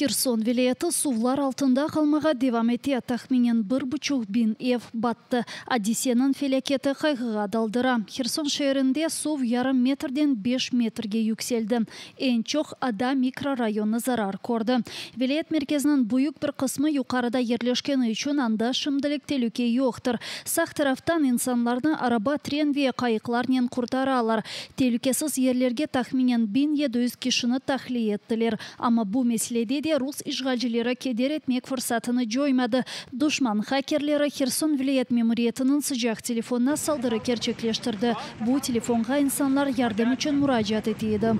Herson vilâyeti suvlar altında qalmağa devam ete, tahminen bir buçuq biñ ev battı. Adiseniñ felâketi qayğığa daldıra. Herson şeerinde suv yarım metrden beş metrge yükseldi. Eñ çoq Ada mikrorayonı zarar kördi. Vilâyet merkeziniñ büyük bir qısmı yuqarıda yerleşkeni içün anda şimdilik telüke yoqtır. Sağ taraftan insanlarnı araba, tren ve qayıqlarnen qurtaralar. Telükesiz yerlerge tahminen 1700 kişini tahliye ettiler. Amma bu meselede de rus işğalcileri keder etmek fırsatını coymadı. Duşman hakerleri Herson vilâyet memuriyetiniñ sıcaq telefonına saldırı kerçekleştirdi. Bu telefonğa insanlar yardım içün muracaat ete edi.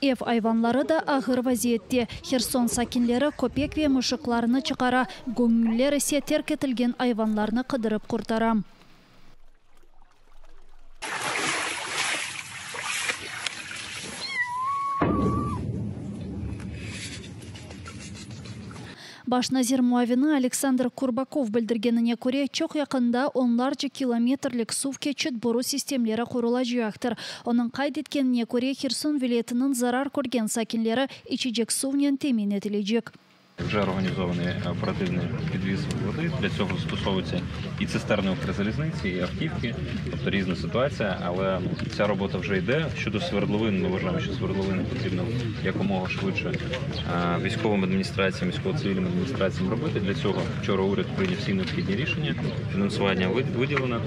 Ev ayvanları da ağır vaziyette. Herson sakinleri köpek ve mışıqlarını çıqara, göñüller ise terk etilgen ayvanlarnı qıdırıp qurtara. Baş nazir muavini Aleksandr Kurbakov bildirgenine köre, çoq yaqında onlarca kilometrlik suv keçit boru sistemleri qurulacaqtır. Onıñ qayd etkenine köre, Herson vilâyetiniñ zarar körgen sakinleri içecek suvnen temin etilecek. Вже організований оперативний підвіз води. Для цього застосовуються і цистерни Укрзалізниці, і автівки, тобто різна ситуація, але ця робота вже йде. Щодо свердловин, ми вважаємо, що свердловини потрібно якомога швидше військовим адміністраціям, військово-цивільним адміністраціям робити. Для цього вчора уряд прийняв всі необхідні рішення, фінансування виділено.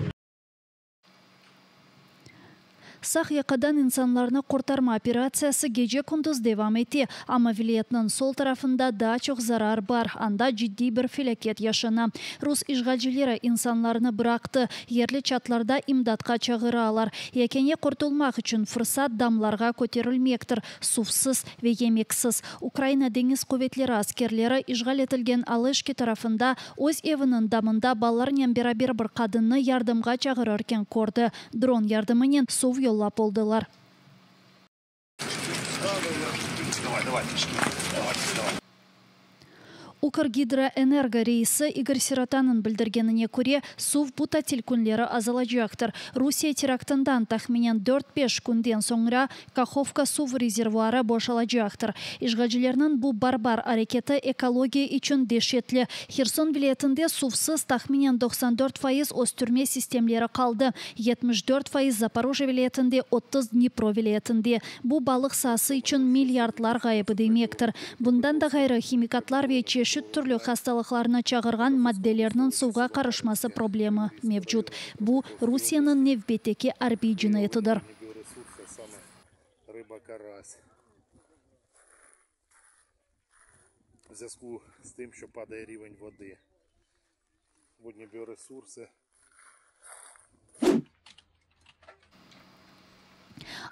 Sağ yaqadan insanlarnı qurtarma operatsiyası gece-kündüz devam ete, amma vilâyetniñ sol tarafında daa çoq zarar bar, anda ciddiy bir felâket yaşana. Rus işğalcileri insanlarnı bıraqtı, yerli çatlarda imdatqa çağıralar. Yekâne qurtulmaq içün fırsat damlarğa köterilmektir, suvsız ve yemeksiz. Ukraina deñiz quvetleri askerleri işğal etilgen Aleşki tarafında öz eviniñ damında balalarnen beraber bir qadınnı yardımğa çağırırken kördi. Dron yardımınen suv yollap oldılar. Ukrgidroenergo reisi İgor Sirotanıñ bildirgenine köre, suv bu tatil künleri azalacaqtır. Rusiye teraktından tahminen dört-beş künden soñra Kahovka suv rezervuarı boşalacaqtır. İşğalcilerniñ bu barbar areketi ekologiya içün deşetli. Herson vilâyetinde suvsız tahminen 94% östürme sistemleri qaldı, 74% Zaporojye vilâyetinde, 30 Dnipro vilâyetinde. Bu balıq saası içün milyardlar ğayıbı demektir. Bundan da ğayrı, himikatlar ve çeşit türlü hastalıqlarnı çağırğan maddelerniñ suvğa qarışması problemi mevcut. Bu, Rusiyeniñ nevbetteki arbiy cinayetidir.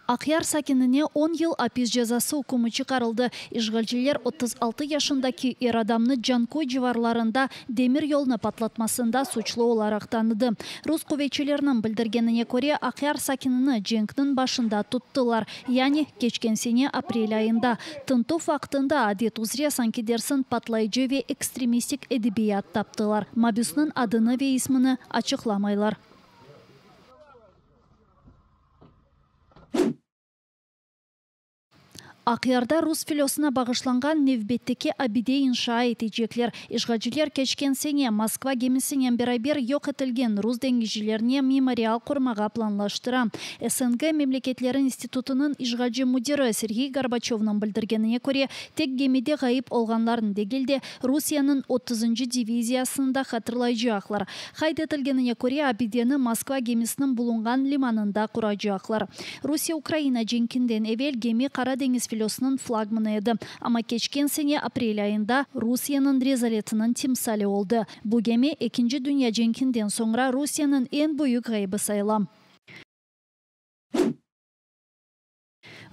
Aqyar sakinine on yıl apis cezası ükmü çıqarıldı. İşğalciler 36 yaşındaki er adamnı Canköy civarlarında demiryolnı patlatmasında suçlu olaraq tanıdı. Rus quvetçileriniñ bildirgenine köre, Aqyar sakinini cenkniñ başında tuttılar, yani keçken sene aprel ayında. Tintüv vaqtında adet üzre sanki dersiñ patlayıcı ve ekstremistik edebiyat taptılar. Mabüsniñ adını ve ismini açıqlamaylar. Aqyarda rus filosına bağışlanğan nevbetteki abide inşa etecekler. İşğalciler keçken sene Moskva gemisinen beraber yoq etilgen rus deñizcilerine memorial qurmağa planlaştıra. SNG memleketleri institutınıñ işğalci müdiri Serğiy Gorbaçövnıñ bildirgenine köre, tek gemide ğayıp olğanlarnı degil de, Rusiyeniñ otuzıncı diviziyasını da hatırlaycaqlar. Qayd etilgenine köre, abideni Moskva gemisiniñ bulunğan limanında quracaqlar. Rusiye-Ukraina cenkinden evel gemi Qara deñiz filosınıñ flagmanı edi, amma keçken sene aprel ayında Rusiyeniñ rezaletiniñ timsali oldı. Bu gemi Ekinci dünya cenkinden soñra Rusiyeniñ eñ büyük ğayıbı sayıla.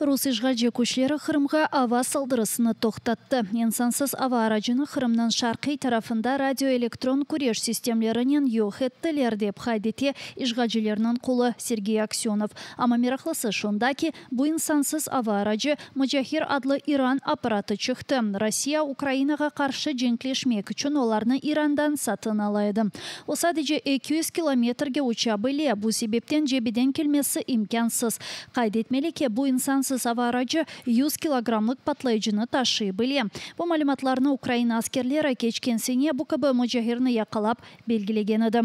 Rus işğalci küçleri Qırımğa ava saldırısını toqtattı. İnsansız ava aracını Qırımnıñ şarqiy tarafında radioelektron küreş sistemlerinen yoq ettiler, dep qayd ete işğalcilerniñ qulu Sergey Aksönov. Amma meraqlısı şunda ki, bu insansız ava aracı Mocahir adlı İran apparatı çıqtı. Rossiya Ukrainağa qarşı cenkleşmek içün olarnı İrandan satın ala edi. O sadece 200 kilometrge uça bile, bu sebepten cebeden kelmesi imkânsız. Qayd etmeli ki, bu insansız ava aracı 100 kilogrammlıq patlayıcını taşıy bile. Bu malümatlarnı Ukraina askerleri keçken sene bu kibi Mocahirni yaqalap belgilegen edi.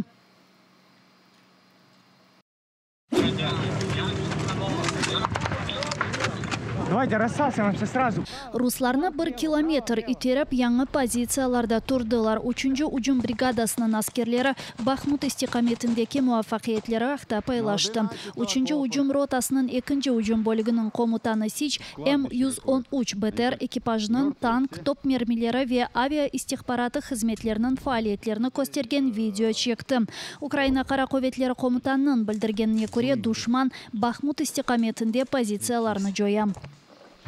Ruslarnı bir kilometr iterip, yañı pozitsiyalarda turdılar. Üçünci ücüm brigadasınıñ askerleri Bahmut istiqametindeki muvafaqiyetleri aqta paylaştı. Üçünci ücüm rotasınıñ ekinci ücüm bölüginiñ komutanı Siç M 113 BTR ekipajınıñ tank, top mermileri ve avia istihbaratı hızmetleriniñ faaliyetlerini köstergen video çekti. Ukraina Qara quvetleri komutanınıñ bildirgenine köre, duşman Bahmut istiqametinde pozitsiyalarını coya.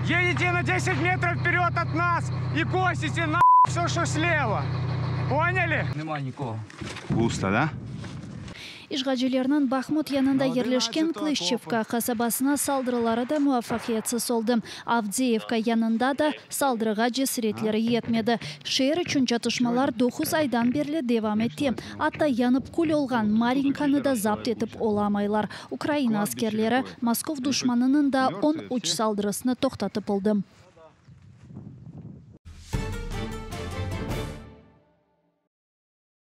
Едете на 10 метров вперед от нас и косите на все, что слева. Поняли? Нема нікого. Густо, да? İşğalcilerniñ Bahmut yanında yerleşken Klışçivka qasabasına saldırıları da muvafaqiyetsiz oldı. Avdeyevka yanında da saldırığa cesaretleri yetmedi. Şeer içün çatışmalar doquz aydan berli devam ete. Atta yanıp kül olğan Marinkanı da zapt etip olamaylar. Ukraina askerleri Moskov duşmanınıñ da 13 saldırısını toqtatıp oldı.